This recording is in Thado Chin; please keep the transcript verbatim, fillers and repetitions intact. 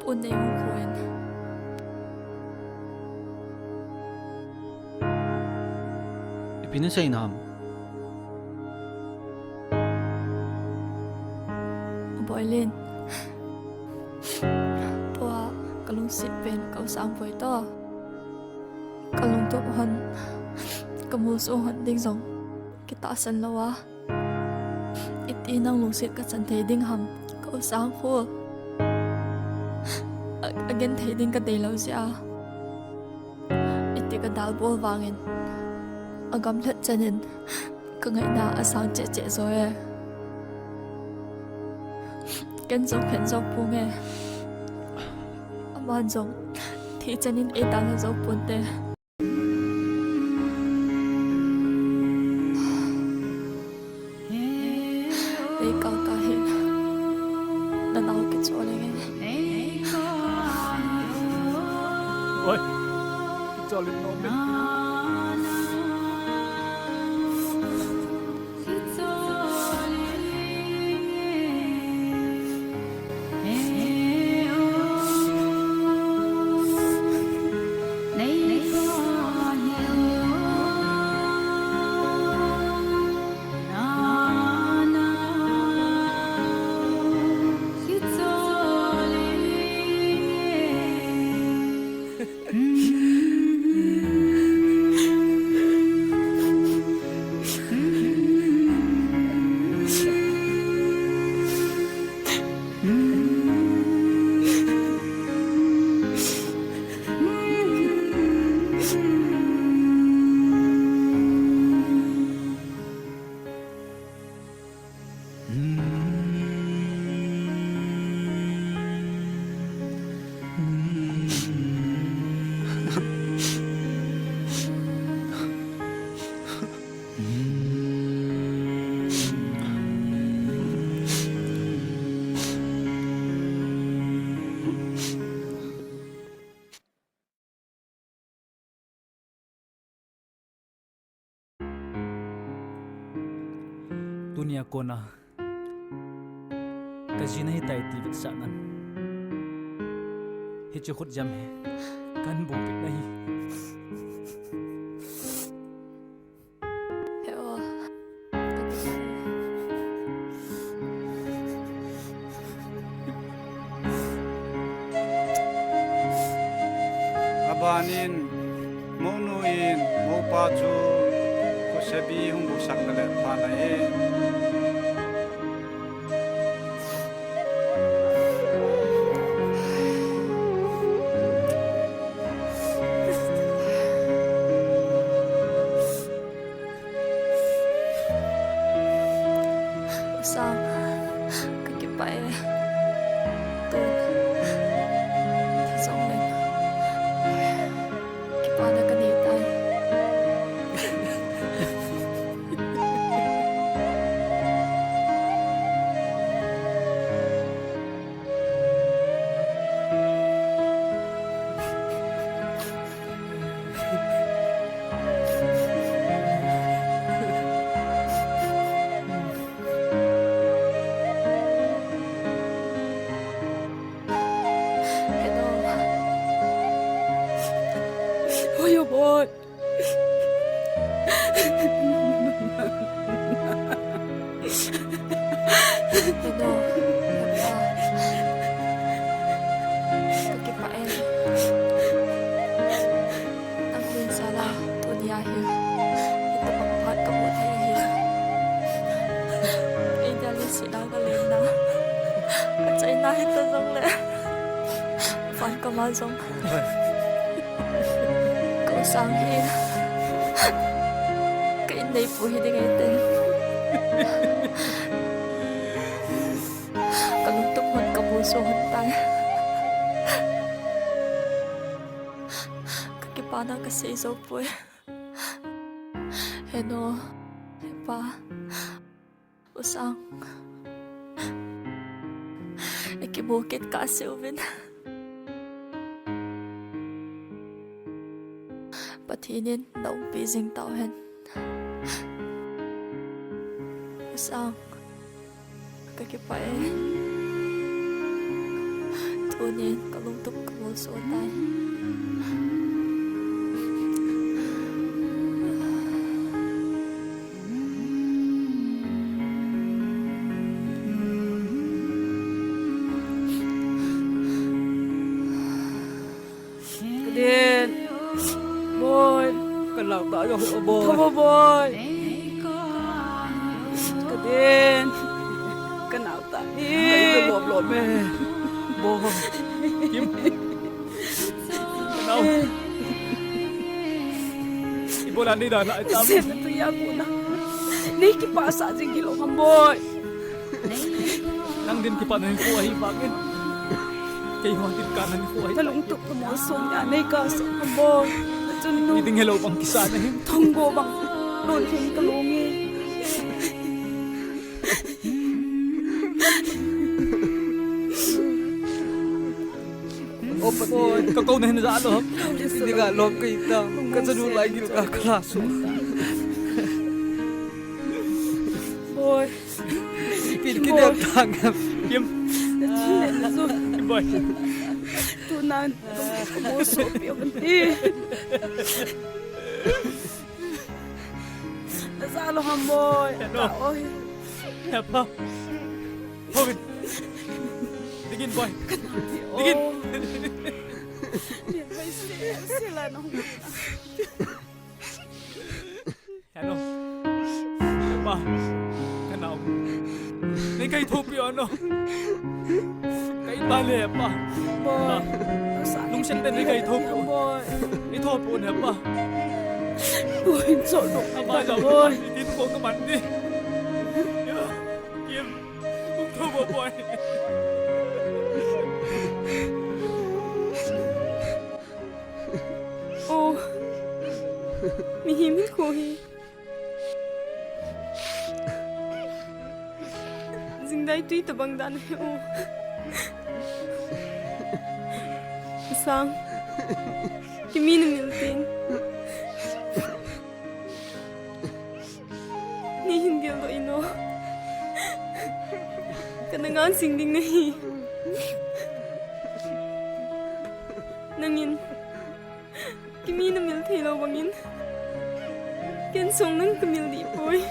Pun nei hung khuin. Ipi nasei nam? Boilin. Tua kalungset pen ka u Sangboi to. Kalungtup hon, kamusu hon ding jong kitahsan lou a. Iti nang lungset kachan thei ding ham, ka u Sangkhu. A, agen thei ding kadei lou jeh a. Iti kadalbol vangin, agamlhat chanin, kangaina asang cheh cheh jo e. Ken jong khen jo ponge. Aman jong, thi chanin eidalha jo ponte. Ei kaka hin. Nanao kichol lenge. Oi. Kichol lenge. Tunia kona kajina hitai ti vetsahnan, hiche khutjem hi kahin bupeh nahi. He o. Abanin, mounu in, moupa chu, khusebi hung buhsah le pha nahi. Sang, kakipah e. Tun, hijongle, kipana kanei tai. Hello. Oi, oh boy. Hello, Hepa. Kakipah e. Nang min sala, tunia hi. Hitobang phat kamu thei hi. Eidalha sina kalen na. Achaina hita jongle. Van kama jong. Ka u Sang hi ka in neipu hiding ahi te. Ka lungtup hon ka musu hon tai. Ka kipana ka sei jou poi. Henu, hepa. U Sang. I kimu kit kah seh uvin. Pathen in na umpi jing tauhen. U Sang. Ka kipah e. Tunin kalungtup kabol soh tai. Kadin. Boi. Kanao tah jo, Boi. Tho, Boi. Kadin. Kanao tah. Ka lop lop me. Boi. Kim. Kanao. Ibola nei da lai tam. Sen tu ya kuna. Nei kipah sah jing hilou ham, Boi. Nang din kipah na hinkho ahi vangin, keiho din kana hinkho ahi. Nalungtup kamo song ya nei kasa kamo. Nachun nu. Ni ding helou bang kisa na hin. Thonggo bang. Lon hin kalung e. O Pathen, ka kou na hin ja lou. Ni ga lom kei ta. Ka chanu lai gil ka kala su. Boi. Pin ki dem tang em. Kim. Boi. Tunan. Mo so pi on ti. Naja lou ham, Boi. Hello. Oi. Hepa. Boi. Dingin, Boi. Dingin. Ni mai se, se la no. Hello. Hepa. Kanao. Nei kaithopi o no. Kaitha le, Hepa. Boi. Lungset tah in nei kaithopi o. Boi. Nei thopi o, Hepa. Boi, chol dong. Ama ja, Boi. Tin ko ka man ni. Kim. Ung tho, Boi. O, mihem hinkho hi jingdai tui tabang dan ahi o. Sang, kimi na mil tin. Nei hin geldoh in o. Kana ngansing ding nahi. Nangin, kimi na mil thei lou bangin, ken jong nang ka mil deh poi.